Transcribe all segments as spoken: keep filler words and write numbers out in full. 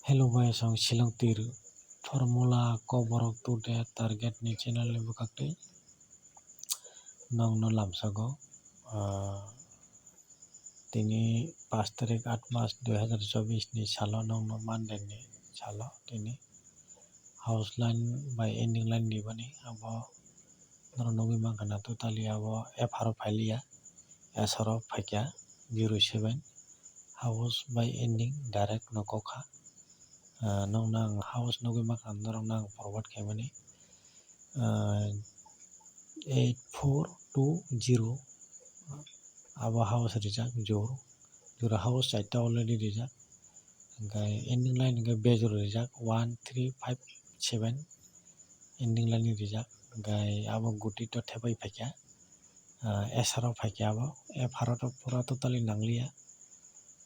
Hello bai, song Shillong tir formula ko borok tu de target ni channel ni bwkhak twi nong no lamsago. Ah, tini pash tarik aat mas dui hazar chobbish ni salo nong no Monday ni salo tini house line bai ending line ni bani abo norok nugwi mankha na totally abo F R o phailiya, S R o phaikya zero seven. House bai ending direct no kokha. Ah, nokno ang house nugwi mankha norokno ang forward khaimani. Ah, eight four two zero abo house rijak jor, jora house chaita already rijak. Hwnkhe ending line hwnkhe bejor rijak one three five seven ending line rijak. Hwnkhe abo guti to thepai phaikha, ah, S R o phaikha abo, F R o to pura totally nangliya.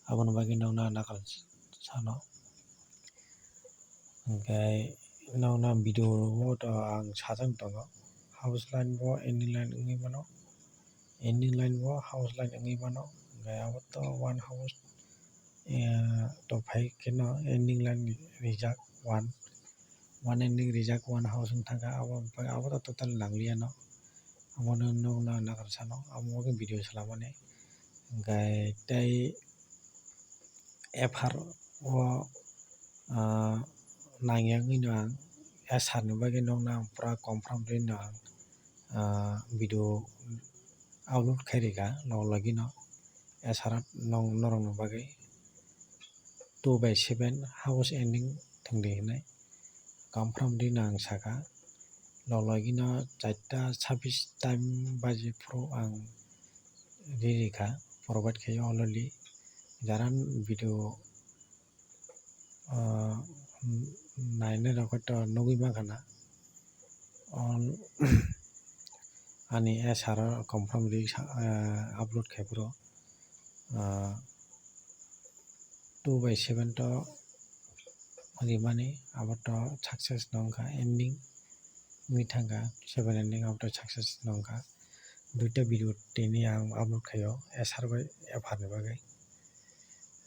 Aboni bagwi nokno ang nakarjak sano. Hwnkhe nokno video o to ang sajak tongo, house line bo ending line wngwi mano, ending line bo house line wngwi mano. Hwnkhe abo to one house, eh, to phai kheno ending line rijak one, one ending rijak one house wng thangkha, abo, abo to totally nangliya no, abono nokno ang nakarjak sano, abo khe video salamani. Hwnkhe tei F R o, ah, nangya wngwi no ang S R ni bagwi nokno ang pura confirm rwino ang, ah, video upload khai rikha, log logino S R o nong-, norokni bagwi two by seven house ending thwngdi hinwi confirm rwino ang sakha, log logino charta sabbish time baji phuru ang ri rikha, forward khaio already. Jara video, ah, nainai rok to nugwi mankha na. On ani S R o confirm ri sa-, ah, upload khai phuru, ah, two by seven to rimani abo to success no wngkha, ending wngwi thangkha, seven ending abo to success no wngkha. Duita video tini ang upload khaio S R bai F R ni bagwi.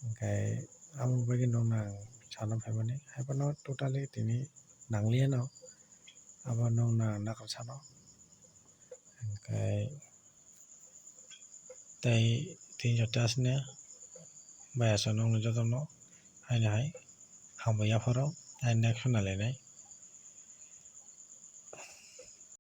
Hwnkhe aboni bagwi nokno ang sana phaimani, haiphano totally tini nangliya no, abo nokno ang nakarjak sano. Hwnkhe tei tini joto aswkno bai aswk nokno jotono haino hai hambai yapharo, tei next o nailainai.